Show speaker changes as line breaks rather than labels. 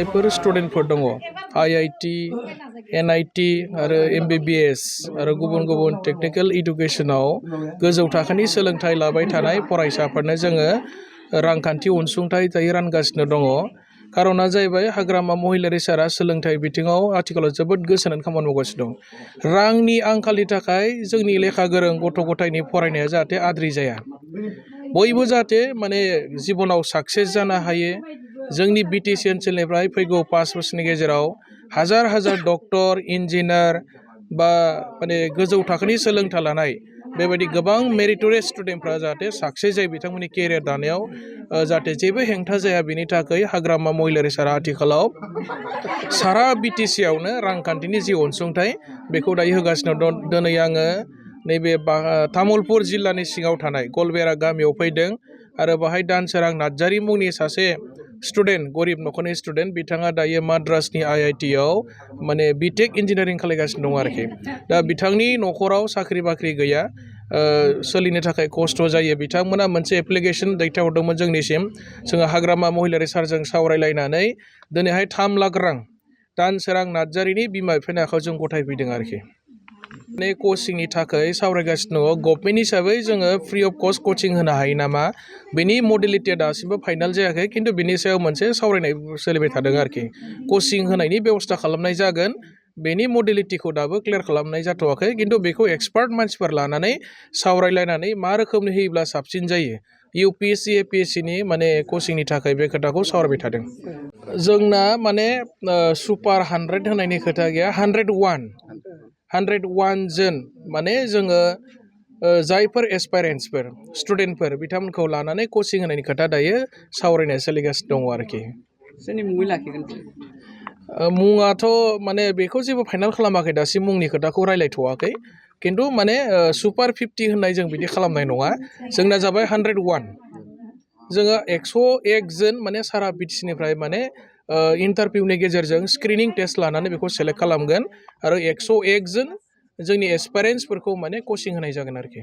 जायफोर स्टुडेन्टफोर दङ IIT, NIT आरो MBBS आरो गुबुन गुबुन टेक्निकेल इडुकेसनाव गोजौ थाखोनि सोलोंथाइ लाबाय थानाय फरायसाफोरनो जोङो रांखान्थि अनसुंथाइ दायो रानगासिनो दङ। खार'ना जाहैबाय हाग्रामा महिलारि सारा सोलोंथाइ बिथिङाव आथिखालाव जोबोद गोसो होनानै खामानि मावगासिनो दं। रांनि आंखालनि थाखाय जोंनि लेखा गोरों गथ' गथायनि फरायनाया जाहाथे आद्रि जाया, बयबो जाहाथे माने जिबनाव साक्सेस जानो हायो। जोंनि BTC ओनसोलनिफ्राय फैगौ 5 बोसोरनि गेजेराव हाजार हाजार डक्टर, इन्जिनियार बा माने गोजौ थाखोनि सोलोंथाइ लानाय बेबायदि गोबां मेरिटरियास स्टुडेन्टफ्रा जाहाथे साक्सेस जायो, बिथांमोननि केरियार दानायाव जाहाथे जेबो हेंथा जाया, बेनि थाखाय हाग्रामा महिलारि सारा आथिखालाव सारा BTC आवनो रांखान्थिनि जि अनसुंथाइ बेखौ दायो होगासिनो दं। दिनै आङो नैबे तामुलपुर जिल्लानि सिङाव थानाय गलबेरा गामियाव फैदों आरो बाहाय दानसोरां नार्जारी मुंनि सासे स्टुडेन्ट, गरिब न'खरनि स्टुडेन्ट, बिथाङा दायो माद्रासनि IIT आव माने BTech इन्जिनियारिं खालामगासिनो दं आरोखि। दा बिथांनि न'खराव साख्रि बाख्रि गैया, सोलिनो थाखाय खस्थ' जायो। बिथांमोना मोनसे एप्लिकेसन दैथायहरदोंमोन जोंनिसिम। जोङो हाग्रामा महिलारि सारजों सावरायलायनानै दिनैहाय 3 लाख रां दानसोरां नार्जारीनि बिमा बिफानि आखायाव जों गथायफैदों आरोखि। माने कचिंनि थाखाय सावरायगासिनो दङ। गभर्नमेन्ट हिसाबै जोङो फ्रि अफ कस्ट कचिं होनो हायो नामा, बेनि मडेलिटिया दासिमबो फाइनाल जायाखै, खिन्थु बिनि सायाव मोनसे सावरायनाय सोलिबाय थादों आरोखि। कचिं होनायनि बेबस्था खालामनाय जागोन, बेनि मडेलिटिखौ दाबो क्लियार खालामनाय जाथ'वाखै, खिन्थु बेखौ एक्सपार्ट मानसिफोर लानानै सावरायलायनानै मा रोखोमनि होयोब्ला साबसिन जायो UPSC APSC नि माने कचिंनि थाखाय बे खोथाखौ सावरायबाय थादों। जोंना माने सुपार 100 होनायनि खोथा गैया, 101 जोन माने जोङो जायफोर एसपायरेन्ट्सफोर स्टुडेन्टफोर बिथांमोनखौ लानानै कचिं होनायनि खोथा दायो सावरायनाय सोलिगासिनो दङ आरोखि।
सोरनि मुङै लाखिगोन?
मुङाथ' माने बेखौ जेबो फाइनाल खालामाखै, दासिम मुंनि खोथाखौ रायलायथ'वाखै, खिन्थु माने सुपार 50 होननाय जों बिदि खालामनाय नङा। जोंना जाबाय 101। जोङो 101 जोन माने सारा BTC निफ्राय माने इन्टारभिउनि गेजेरजों स्क्रिनिं टेस्ट लानानै बेखौ सेलेक्ट खालामगोन आरो 101 जोन जोंनि एसपायरेन्ट्सफोरखौ माने कचिं होनाय जागोन आरोखि।